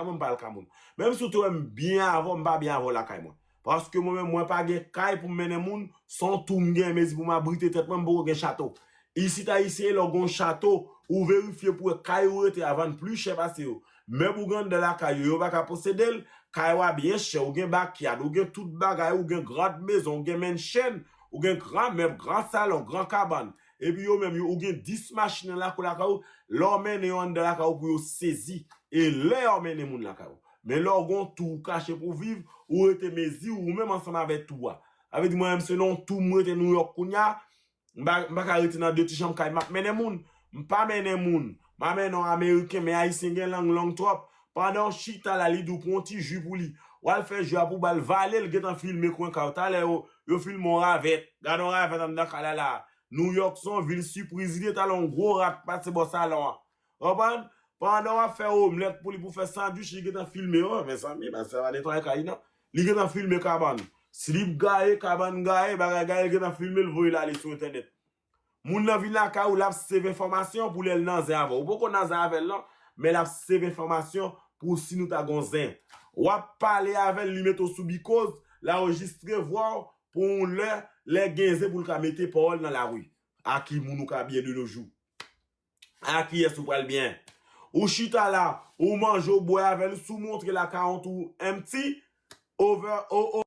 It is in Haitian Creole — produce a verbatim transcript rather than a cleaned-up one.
mwen, m pa al ka moun. Menm si w te wè m byen avè w, m pa byen avè w lakay mwen. Paske mwen menm, mwen pa gen kay pou m mennen moun, se yon tou m gen, mezi pou m abrite tèt mwen, m poko gen chato. Isit Ayisyen, lè w gen yon chato, ou verifye pou wè kay ou rete a vann pli chè pase yo. Mèb ou gen anndan lakay yo, yo pa ka posede l, kay ou a byen chè, ou gen bakyad, ou gen tout bagay, ou gen gran mezon, ou gen mansion, ou gen gran mèb, gran salon, gran kabann. Epi yo menm, yo, ou gen dis machin nan lakou lakay ou, lè w mennen yo anndan lakay ou pou yo sezi. E lè w mennen moun lakay ou. Men lè w gen yon tou ou kache pou viv, ou rete mezi ou, ou menm ansanm avè tou a. Sa vle di mwen menm se nan yon tou m rete Nouyòk kounye a, m pa, m pa ka rete nan de ti chanm kay m ap mennen moun. M pa mennen moun. M a mennen yon Ameriken, men Ayisyen gen lang long twòp. Pandan w chita la, li di w pran yon ti ji pou li. W al fè ji a pou w ba l vale, l gentan filme kwen kay ou. Talè yo, yo filme yon ravèt. Gade yon ravèt anndan kay la la. Nouyòk se yon vil sipriz, li te talè yon gwo rat pase bò salon an. Konprann? Pandan w ap fè omlèt pou li, pou fè sandwich, li gentan filme yo. Mezanmi, pastè pa netwaye kay li non. Li gentan filme kabann. Slip gaye, kabann gaye, bagay gaye, li gentan filme l, voye l ale sou entènèt. Moun nan vin lakay ou, l ap save enfòmasyon pou lè l nan zen avè w. Ou poko nan zen avè l non, men l ap save enfòmasyon pou si nou ta gon zen. W ap pale avè l, li mete w sou bikoz, l anrejistre vwa w pou yon lè, lè gen zen pou l ka mete pawòl nan lari. A ki moun ou ka byen de nos jours? A kiyès ou pral byen? Ou chita la, ou manje, ou bwè avè l, si w montre l akawont ou empty, over, o, o,